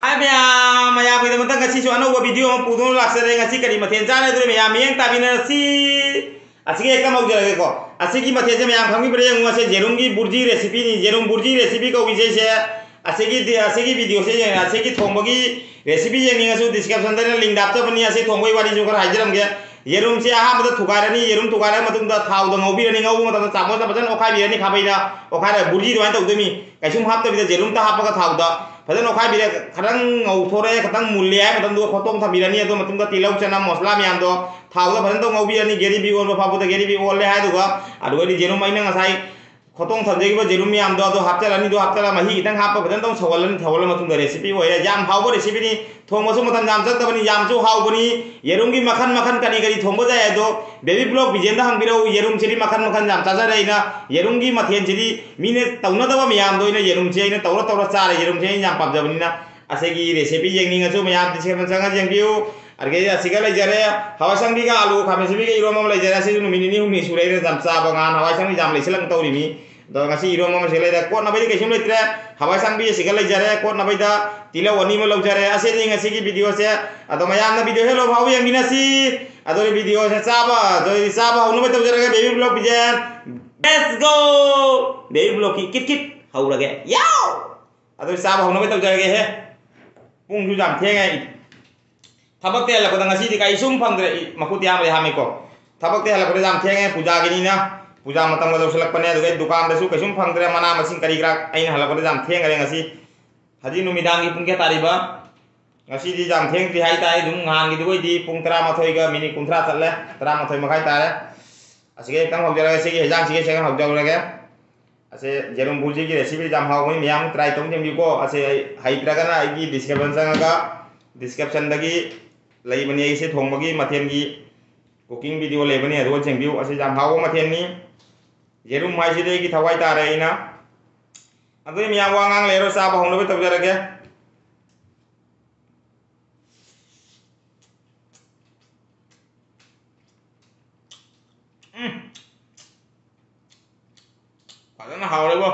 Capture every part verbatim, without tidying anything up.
ꯍꯥꯏ ꯃꯌꯥꯝ, ꯃꯌꯥꯝꯒꯤꯗꯃꯛꯇ ꯉꯁꯤꯁꯨ ꯑꯅꯧꯕ video ꯑꯃ ꯄꯨꯗꯨꯅ ꯂꯥꯛꯆꯔꯦ꯫ ꯉꯁꯤ ꯀꯔꯤ ꯃꯊꯦꯜ ꯆꯥꯔꯗꯣꯏꯅꯣ ꯃꯌꯥꯝ ꯃꯤꯠꯌꯦꯡ ꯇꯥꯕꯤꯅꯔꯁꯤ꯫ ꯑꯁꯤꯒꯤ ꯍꯦꯛꯇ ꯍꯧꯖꯔꯒꯦꯀꯣ꯫ ꯑꯁꯤꯒꯤ ꯃꯊꯦꯜꯁꯦ ꯃꯌꯥꯝ ꯈꯪꯕꯤꯕ꯭ꯔꯥ ꯌꯦꯡꯉꯨ꯫ ꯑꯁꯤ ꯌꯦꯔꯨꯝꯒꯤ ꯕꯨꯔꯖꯤ recipeꯅꯤ꯫ ꯌꯦꯔꯨꯝ ꯕꯨꯔꯖꯤ recipe ꯀꯧꯏꯁꯦ ꯑꯩꯁꯦ꯫ ꯑꯁꯤꯒꯤ, ꯑꯁꯤꯒꯤ videoꯁꯦ ꯌꯦꯡ-, ꯑꯁꯤꯒꯤ ꯊꯣꯡꯕꯒꯤ recipe ꯌꯦꯡꯅꯤꯡꯉꯁꯨ descriptionꯗ ꯑꯩꯅ link ꯍꯥꯞꯆꯕꯅꯤ꯫ ꯑꯁꯤ ꯊꯣꯡꯕꯒꯤ ꯋꯥꯔꯤꯁꯨ ꯈꯔ ꯍꯥꯏꯖꯔꯝꯒꯦ꯫ ꯌꯦꯔꯨꯝꯁꯦ ꯑꯍꯥꯟꯕꯗ ꯊꯨꯒꯥꯏꯔꯅꯤ꯫ ꯌꯦꯔꯨꯝ ꯊꯨꯒꯥꯏꯔ ꯃꯇꯨꯡꯗ ꯊꯥꯎꯗ ꯉꯧꯕꯤꯔꯅꯤ꯫ ꯉꯧꯕ ꯃꯇꯝꯗ ꯆꯥꯃꯁꯅ ꯐꯖꯅ ꯑꯣꯠꯈꯥꯏꯕꯤꯔꯅꯤ꯫ ꯈꯥꯕꯩꯅ ꯑꯣꯠꯈꯥꯏꯔ ꯕꯨꯔꯖꯤ ꯑꯗꯨꯃꯥꯏꯅ ꯇꯧꯗꯣꯏꯅꯤ꯫ ꯀꯩꯁꯨꯝ ꯍꯥꯞꯇꯕꯤꯗ ꯌꯦꯔꯨꯝꯇ ꯍꯥꯞꯄꯒ ꯊꯥꯎꯗ ꯐꯖꯅ ꯑꯣꯠꯈꯥꯏꯕꯤꯔꯦ꯫ ꯈꯤꯇꯪ ꯉꯧꯊꯣꯔꯛꯑꯦ, ꯈꯤꯇꯪ ꯃꯨꯜꯂꯦ ꯍꯥꯏꯕ ꯃꯇꯝꯗ ꯈꯣꯠꯇꯣꯛ ꯊꯝꯕꯤꯔꯅꯤ꯫ ꯑꯗꯨ ꯃꯇꯨꯡꯗ ꯇꯤꯜꯍꯧ, ꯆꯅꯝ, ꯃꯁꯂꯥ ꯃꯌꯥꯝꯗꯣ ꯊꯥꯎꯗ ꯐꯖꯅ ꯇꯧ ꯉꯧꯕꯤꯔꯅꯤ꯫ ꯒꯦꯔꯤꯕꯤ ꯑꯣꯟꯕ ꯐꯥꯎꯕꯗ ꯒꯦꯔꯤꯕꯤ ꯑꯣꯜꯂꯦ ꯍꯥꯏꯗꯨꯒ ꯑꯗꯨꯒꯗꯤ ꯌꯦꯔꯨꯝ ꯑꯩꯅ ꯉꯁꯥꯏ ꯈꯣꯠꯇꯣꯛ ꯊꯝꯖꯈꯤꯕ ꯌꯦꯔꯨꯝ ꯃꯌꯥꯝꯗꯣ ꯑꯗꯨ ꯍꯥꯞꯆꯤꯜꯂꯅꯤ꯫ ꯑꯗꯨ ꯍꯥꯞꯆꯤꯜꯂ ꯃꯍꯤ ꯈꯤꯇꯪ ꯍꯥꯞꯄ ꯐꯖꯅ ꯇꯧ ꯁꯧꯍꯜꯂꯅꯤ꯫ ꯁꯧꯍꯜꯂ ꯃꯇꯨꯡꯗ recipe ꯑꯣꯏꯔꯦ꯫ ꯌꯥꯝ ꯍꯥꯎꯕ recipeꯅꯤ꯫ ꯊꯣꯡꯕꯁꯨ ꯃꯇꯝ ꯌꯥꯝ ꯆꯪꯗꯕꯅꯤ, ꯌꯥꯝꯁꯨ ꯍꯥꯎꯕꯅꯤ꯫ ꯌꯦꯔꯨꯝꯒꯤ ꯃꯈꯟ ꯃꯈꯟ ꯀꯔꯤ ꯀꯔꯤ ꯊꯣꯡꯕ ꯌꯥꯏ ꯑꯗꯣ baby vlog ꯕꯤꯖꯦꯟꯗ ꯍꯪꯕꯤꯔꯛꯎ꯫ ꯌꯦꯔꯨꯝꯁꯤꯗꯤ ꯃꯈꯟ ꯃꯈꯟ ꯌꯥꯝ ꯆꯥꯖꯔꯦ ꯑꯩꯅ꯫ ꯌꯦꯔꯨꯝꯒꯤ ꯃꯊꯦꯜꯁꯤꯗꯤ ꯃꯤꯅ ꯇꯧꯅꯗꯕ ꯃꯌꯥꯝꯗꯣ ꯑꯩꯅ ꯌꯦꯔꯨꯝꯁꯦ ꯑꯩꯅ ꯇꯧꯔ ꯇꯧꯔ ꯆꯥꯔꯦ꯫ ꯌꯦꯔꯨꯝꯁꯦ ꯑꯩꯅ ꯌꯥꯝ ꯄꯥꯝꯖꯕꯅꯤꯅ꯫ ꯑꯁꯤꯒꯤ recipe ꯌꯦꯡꯅꯤꯡꯉꯁꯨ ꯃꯌꯥꯝ description ꯆꯪꯉ ꯌꯦꯡꯕꯤꯌꯨ꯫ ꯑꯗꯒꯤ ꯑꯁꯤꯒ ꯂꯩꯖꯔꯦ, ꯍꯋꯥꯏ ꯑꯁꯥꯡꯕꯤꯒ ꯑꯥꯂꯨ ꯈꯥꯃꯦꯟ ꯑꯁꯤꯟꯕꯤꯒ ꯏꯔꯣꯝꯕ ꯑꯃ ꯂꯩꯖꯔꯦ꯫ ꯑꯁꯤꯁꯨ ꯅꯨꯃꯤꯠ ꯅꯤꯅꯤ ꯍꯨꯝꯅꯤ ꯁꯨꯔꯦ ꯑꯩꯅ ꯌꯥꯝ ꯆꯥꯕ꯫ ꯉꯍꯥꯟ ꯍꯋꯥꯏ ꯑꯁꯥꯡꯕꯤ ꯌꯥꯝ ꯂꯩꯁꯤꯜꯂꯛ ꯇꯧꯔꯤꯃꯤ꯫ ꯑꯗꯣ ꯉꯁꯤ ꯏꯔꯣꯝꯕ ꯑꯃꯁꯨ ꯂꯩꯔꯦ꯫ ꯀꯣꯠꯅꯕꯩꯗꯤ ꯀꯩꯁꯨꯝ ꯂꯩꯇ꯭ꯔꯦ꯫ ꯍꯋꯥꯏ ꯑꯁꯥꯡꯕꯤ ꯑꯁꯤꯒ ꯂꯩꯖꯔꯦ꯫ ꯀꯣꯠꯅꯕꯩꯗ ꯇꯤꯜꯍꯧ ꯑꯅꯤ ꯑꯃ ꯂꯧꯖꯔꯦ꯫ ꯑꯁꯤꯅꯤ ꯉꯁꯤꯒꯤ videoꯁꯦ꯫ ꯑꯗꯣ ꯃꯌꯥꯝꯅ video ꯍꯦꯛ ꯂꯣꯏꯕ ꯐꯥꯎꯕ ꯌꯦꯡꯃꯤꯟꯅꯁꯤ꯫ ꯑꯗꯨꯅ videoꯁꯦ ꯆꯥꯕ, ꯑꯗꯨꯗꯤ ꯆꯥꯕ ꯍꯧꯅꯕ ꯇꯧꯖꯔꯒꯦ꯫ Baby vlog ꯕꯤꯖꯦꯟ꯫ Let's go! Baby vlogꯀꯤ ꯀꯤꯠ ꯀꯤꯠ ꯍꯧꯔꯒꯦ꯫ ꯌꯥꯎ! ꯑꯗꯨ ꯆꯥꯕ ꯍꯧꯅꯕ ꯇꯧꯖꯔꯒꯦꯍꯦ꯫ ꯄꯨꯡꯁꯨ ꯌꯥꯝ ꯊꯦꯡꯉꯦ꯫ ꯊꯕꯛꯇ ꯍꯜꯂꯛꯄꯗ ꯉꯁꯤꯗꯤ ꯀꯩꯁꯨꯝ ꯐꯪꯗ꯭ꯔꯦ꯫ ꯏ, ꯃꯈꯨꯠ ꯌꯥꯝꯕꯗꯤ ꯍꯥꯝꯃꯤꯀꯣ꯫ ꯊꯕꯛꯇ ꯍꯜꯂꯛꯄꯗ ꯌꯥꯝ ꯊꯦꯡꯉꯦ꯫ ꯄꯨꯖꯥꯒꯤꯅꯤꯅ꯫ ꯄꯨꯖꯥ ꯃꯇꯝꯒ ꯌꯧꯁꯤꯜꯂꯛꯄꯅꯦ꯫ ꯑꯗꯨꯒ ꯑꯩ ꯗꯨꯀꯥꯟꯗꯁꯨ ꯀꯩꯁꯨꯝ ꯐꯪꯗ꯭ꯔꯦ꯫ ꯃꯅꯥ ꯃꯁꯤꯡ ꯀꯔꯤ ꯀꯔꯥ ꯑꯩꯅ ꯍꯜꯂꯛꯄꯗ ꯌꯥꯝ ꯊꯦꯡꯈ꯭ꯔꯦ ꯉꯁꯤ꯫ ꯍꯧꯖꯤꯛ ꯅꯨꯃꯤꯗꯥꯡꯒꯤ ꯄꯨꯡ ꯀꯌꯥ ꯇꯥꯔꯤꯕ? ꯉꯁꯤꯗꯤ ꯌꯥꯝ ꯊꯦꯡꯗ꯭ꯔꯤ ꯍꯥꯏꯇꯥꯔꯦ꯫ ꯑꯗꯨꯝ ꯅꯍꯥꯟꯒꯤꯗꯨꯒ ꯑꯣꯏꯗꯤ ꯄꯨꯡ ꯇꯔꯥꯃꯥꯊꯣꯏꯒ minute ꯀꯨꯟꯊ꯭ꯔꯥ ꯆꯠꯂꯦ꯫ ꯇꯔꯥꯃꯥꯊꯣꯏ ꯃꯈꯥꯏ ꯇꯥꯔꯦ꯫ ꯑꯁꯤꯒ ꯍꯦꯛꯇꯪ ꯍꯧꯖꯔꯒꯦ꯫ ꯁꯤꯒꯤ ꯍꯦꯟꯖꯥꯡꯁꯤꯒ ꯍꯦꯛꯇꯪ ꯍꯧꯖꯍꯧꯔꯒꯦ꯫ ꯑꯁꯦ ꯌꯦꯔꯨꯝ ꯕꯨꯔꯖꯤꯒꯤ recipeꯁꯦ ꯌꯥꯝ ꯍꯥꯎꯕꯅꯤ, ꯃꯌꯥꯝ try ꯇꯧ ꯌꯦꯡꯕꯤꯌꯨꯀꯣ꯫ ꯑꯁꯦ ꯑꯩ ꯍꯩꯇ꯭ꯔꯒꯅ ꯑꯩꯒꯤ description ꯆꯪꯉꯒ descriptionꯗꯒꯤ ꯂꯩꯕꯅꯤ ꯑꯩꯁꯦ ꯊꯣꯡꯕꯒꯤ ꯃꯊꯦꯜꯒꯤ cooking video ꯂꯩꯕꯅꯤ, ꯑꯗꯨꯒ ꯌꯦꯡꯕꯤꯌꯨ꯫ ꯑꯁꯤ ꯌꯥꯝ ꯍꯥꯎꯕ ꯃꯊꯦꯜꯅꯤ꯫ ꯌꯦꯔꯨꯝ ꯍꯥꯏꯁꯤꯗꯤ ꯑꯩꯒꯤ ꯊꯋꯥꯏ ꯇꯥꯔꯦ꯫ ꯑꯩꯅ ꯑꯗꯨꯗꯤ ꯃꯌꯥꯝ ꯋꯥ ꯉꯥꯡ ꯂꯩꯔꯣ, ꯆꯥꯕ ꯍꯧꯅꯕ ꯇꯧꯖꯔꯒꯦ꯫ ꯎꯝ꯫ ꯐꯖꯅ ꯍꯥꯎꯔꯦꯕꯣ꯫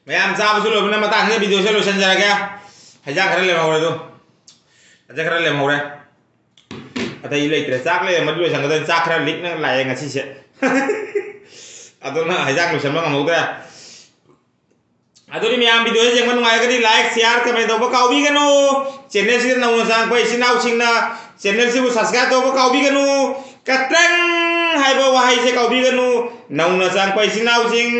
ꯃꯌꯥꯝ ꯆꯥꯕꯁꯨ ꯂꯣꯏꯕꯅ ꯃꯇꯥꯡꯁꯤꯗ ꯚꯤꯗꯤꯑꯣꯁꯦ ꯂꯣꯏꯁꯤꯟꯖꯔꯒꯦ꯫ ꯍꯩꯖꯥꯡ ꯈꯔ ꯂꯦꯝꯍꯧꯔꯦ ꯑꯗꯨ꯫ ꯍꯩꯖꯥꯡ ꯈꯔ ꯂꯦꯝꯍꯧꯔꯦ꯫ ꯑꯇꯩ ꯂꯩꯇ꯭ꯔꯦ꯫ ꯆꯥꯛ ꯂꯩꯔꯝꯃꯗꯤ ꯂꯣꯏꯁꯟꯒꯗꯕꯅꯤ꯫ ꯆꯥꯛ ꯈꯔ ꯂꯤꯛꯅ ꯂꯥꯛꯑꯦ ꯉꯁꯤꯁꯦ꯫ ꯑꯗꯨꯅ ꯍꯩꯖꯥꯡ ꯂꯣꯏꯁꯟꯕ ꯉꯝꯍꯧꯗ꯭ꯔꯦ꯫ ꯑꯗꯨꯗꯤ ꯃꯌꯥꯝ ꯚꯤꯗꯤꯑꯣꯁꯦ ꯌꯦꯡꯕ ꯅꯨꯡꯉꯥꯏꯔꯒꯗꯤ like, share, comment ꯇꯧꯕ ꯀꯥꯎꯕꯤꯒꯅꯨ꯫ ꯆꯦꯅꯦꯜꯁꯤꯗ ꯅꯧꯅ ꯆꯪꯉꯛꯄ ꯏꯆꯤꯟ ꯏꯅꯥꯎꯁꯤꯡꯅ ꯆꯦꯅꯦꯜꯁꯤꯕꯨ subscribe ꯇꯧꯕ ꯀꯥꯎꯕꯤꯒꯅꯨ꯫ ꯀꯇ꯭ꯔꯪ ꯍꯥꯏꯕ ꯋꯥꯍꯩꯁꯦ ꯀꯥꯎꯕꯤꯒꯅꯨ꯫ ꯅꯧꯅ ꯆꯪꯉꯛꯄ ꯏꯆꯤꯟ ꯏꯅꯥꯎꯁꯤꯡ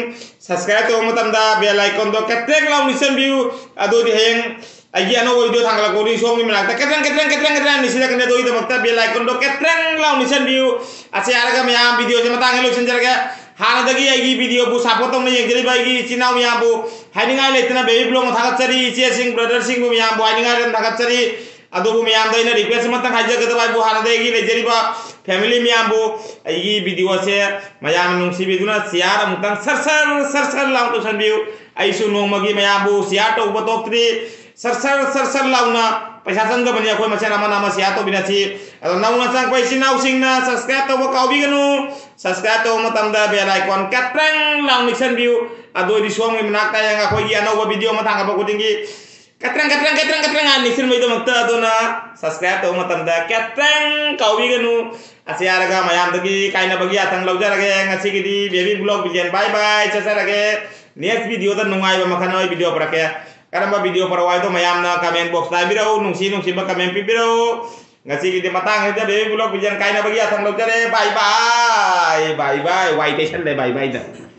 subscribe ꯇꯧꯕ ꯃꯇꯝꯗ bell iconꯗꯣ ꯀꯇ꯭ꯔꯦꯛ ꯂꯥꯎ ꯅꯤꯛꯁꯟꯕꯤꯌꯨ꯫ ꯑꯗꯨꯗꯤ ꯍꯌꯦꯡ ꯑꯩꯒꯤ ꯑꯅꯧꯕ ꯚꯤꯗꯤꯑꯣ ꯊꯥꯡꯒꯠꯂꯛꯄ ꯈꯨꯗꯤꯡ ꯁꯣꯝꯒꯤ ꯃꯅꯥꯛꯇ ꯀꯇ꯭ꯔꯪ ꯀꯇ꯭ꯔꯪ ꯀꯇ꯭ꯔꯪ ꯀꯇ꯭ꯔꯪ ꯅꯤꯛꯁꯤꯜꯂꯛꯀꯅꯤ꯫ ꯑꯗꯨꯒꯤꯗꯃꯛꯇ bell iconꯗꯣ ꯀꯇ꯭ꯔꯪ ꯂꯥꯎ ꯅꯤꯛꯁꯟꯕꯤꯌꯨ꯫ ꯑꯁꯤ ꯍꯥꯏꯔꯒ ꯃꯌꯥꯝ ꯚꯤꯗꯤꯑꯣꯁꯦ ꯃꯇꯥꯡꯁꯤꯗ ꯂꯣꯏꯁꯤꯟꯖꯔꯒꯦ꯫ ꯍꯥꯟꯅꯗꯒꯤ ꯑꯩꯒꯤ ꯚꯤꯗꯤꯑꯣꯕꯨ support ꯇꯧꯅ ꯌꯦꯡꯖꯔꯤꯕ ꯑꯩꯒꯤ ꯏꯆꯤꯟ ꯏꯅꯥꯎ ꯃꯌꯥꯝꯕꯨ ꯍꯥꯏꯅꯤꯡꯉꯥꯏ ꯂꯩꯇꯅ baby vlogꯅ ꯊꯥꯒꯠꯆꯔꯤ꯫ ꯏꯆꯦꯁꯤꯡ brotherꯁꯤꯡꯕꯨ ꯃꯌꯥꯝꯕꯨ ꯍꯥꯏꯅꯤꯡꯉꯥꯏ ꯂꯩꯇꯅ ꯊꯥꯒꯠꯆꯔꯤ꯫ ꯑꯗꯨꯕꯨ ꯃꯌꯥꯝꯗ ꯑꯩꯅ request ꯑꯃꯇꯪ ꯍꯥꯏꯖꯒꯗꯕ ꯍꯥꯏꯕꯨ ꯍꯥꯟꯅꯗꯒꯤ ꯑꯩꯒꯤ ꯂꯩꯖꯔꯤꯕ family ꯃꯌꯥꯝꯕꯨ ꯑꯩꯒꯤ ꯚꯤꯗꯤꯑꯣꯁꯦ ꯃꯌꯥꯝꯅ ꯅꯨꯡꯁꯤꯕꯤꯗꯨꯅ share ꯑꯃꯨꯛꯇꯪ ꯁꯔ ꯁꯔ ꯁꯔ ꯁꯔ ꯂꯥꯎ ꯇꯧꯁꯟꯕꯤꯌꯨ꯫ ꯑꯩꯁꯨ ꯅꯣꯡꯃꯒꯤ ꯃꯌꯥꯝꯕꯨ share ꯇꯧꯕ ꯇꯣꯛꯇ꯭ꯔꯤ꯫ ꯁꯔ ꯁꯔ ꯁꯔ ꯁꯔ ꯂꯥꯎꯅ ꯄꯩꯁꯥ ꯆꯪꯗꯕꯅꯤ꯫ ꯑꯩꯈꯣꯏ ꯃꯁꯦꯟ ꯑꯃꯅ ꯑꯃ share ꯇꯧꯕꯤꯅꯁꯤ꯫ ꯑꯗꯣ ꯅꯧꯅ ꯆꯪꯉꯛꯄ ꯏꯆꯤꯟ ꯏꯅꯥꯎꯁꯤꯡꯅ subscribe ꯇꯧꯕ ꯀꯥꯎꯕꯤꯒꯅꯨ꯫ Subscribe ꯇꯧꯕ ꯃꯇꯝꯗ bell icon ꯀꯇ꯭ꯔꯪ ꯂꯥꯎ ꯅꯤꯛꯁꯟꯕꯤꯌꯨ꯫ ꯑꯗꯨ ꯑꯣꯏꯔꯗꯤ ꯁꯣꯝꯒꯤ ꯃꯅꯥꯛꯇ ꯍꯌꯦꯡ ꯑꯩꯈꯣꯏꯒꯤ ꯑꯅꯧꯕ ꯚꯤꯗꯤꯑꯣ ꯑꯃ ꯊꯥꯡꯒꯠꯄ ꯈꯨꯗꯤꯡꯒꯤ ꯀꯇ꯭ꯔꯪ ꯀꯇ꯭ꯔꯪ ꯀꯇ꯭ꯔꯪ ꯀꯇ꯭ꯔꯪ ꯍꯥꯏꯅ ꯅꯤꯛꯁꯤꯟꯕꯒꯤꯗꯃꯛꯇ ꯑꯗꯨꯅ subscribe ꯇꯧꯕ ꯃꯇꯝꯗ ꯀꯇ꯭ꯔꯪ ꯀꯥꯎꯕꯤꯒꯅꯨ꯫ ꯑꯁꯤ ꯍꯥꯏꯔꯒ ꯃꯌꯥꯝꯗꯒꯤ ꯀꯥꯏꯅꯕꯒꯤ ꯌꯥꯊꯪ ꯂꯧꯖꯔꯒꯦ꯫ ꯉꯁꯤꯒꯤꯗꯤ baby vlog vision bye bye ꯆꯠꯆꯔꯒꯦ꯫ Next ꯚꯤꯗꯤꯑꯣꯗ ꯅꯨꯡꯉꯥꯏꯕ ꯃꯈꯜ ꯑꯃ ꯚꯤꯗꯤꯑꯣ ꯄꯨꯔꯛꯀꯦ꯫ ꯀꯔꯝꯕ ꯚꯤꯗꯤꯑꯣ ꯄꯨꯔꯛꯑꯣ ꯍꯥꯏꯗꯣ ꯃꯌꯥꯝꯅ comment boxꯇ ꯍꯥꯏꯕꯤꯔꯛꯎ꯫ ꯅꯨꯡꯁꯤ ꯅꯨꯡꯁꯤꯕ comment ꯄꯤꯕꯤꯔꯛꯎ꯫ ꯉꯁꯤꯒꯤꯗꯤ ꯃꯇꯥꯡ ꯑꯁꯤꯗ baby vlog vision ꯀꯥꯏꯅꯕꯒꯤ ꯌꯥꯊꯪ ꯂꯧꯖꯔꯦ꯫ Bye bye, bye bye꯫ ꯋꯥꯏ ꯇꯩꯁꯜꯂꯦ bye byeꯗ꯫